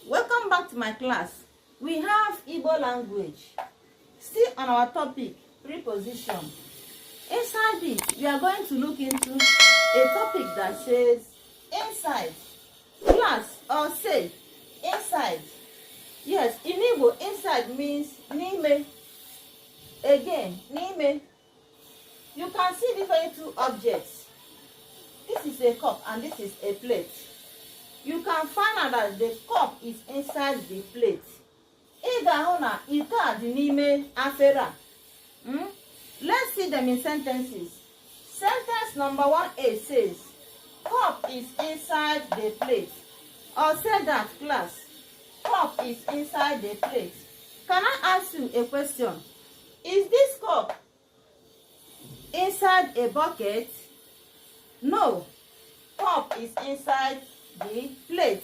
Welcome back to my class. We have Igbo language. Still on our topic, preposition. Inside this, we are going to look into a topic that says inside. Class or say inside. Yes, in Igbo, inside means n'ime. Again, n'ime. You can see different two objects. This is a cup and this is a plate. You can find out that the cup is inside the plate. Ị ga-ahụ na ite a dị n'ime afere. Let's see them in sentences. Sentence number 1A says, cup is inside the plate. Or say that, class. Cup is inside the plate. Can I ask you a question? Is this cup inside a bucket? No. Cup is inside the plate.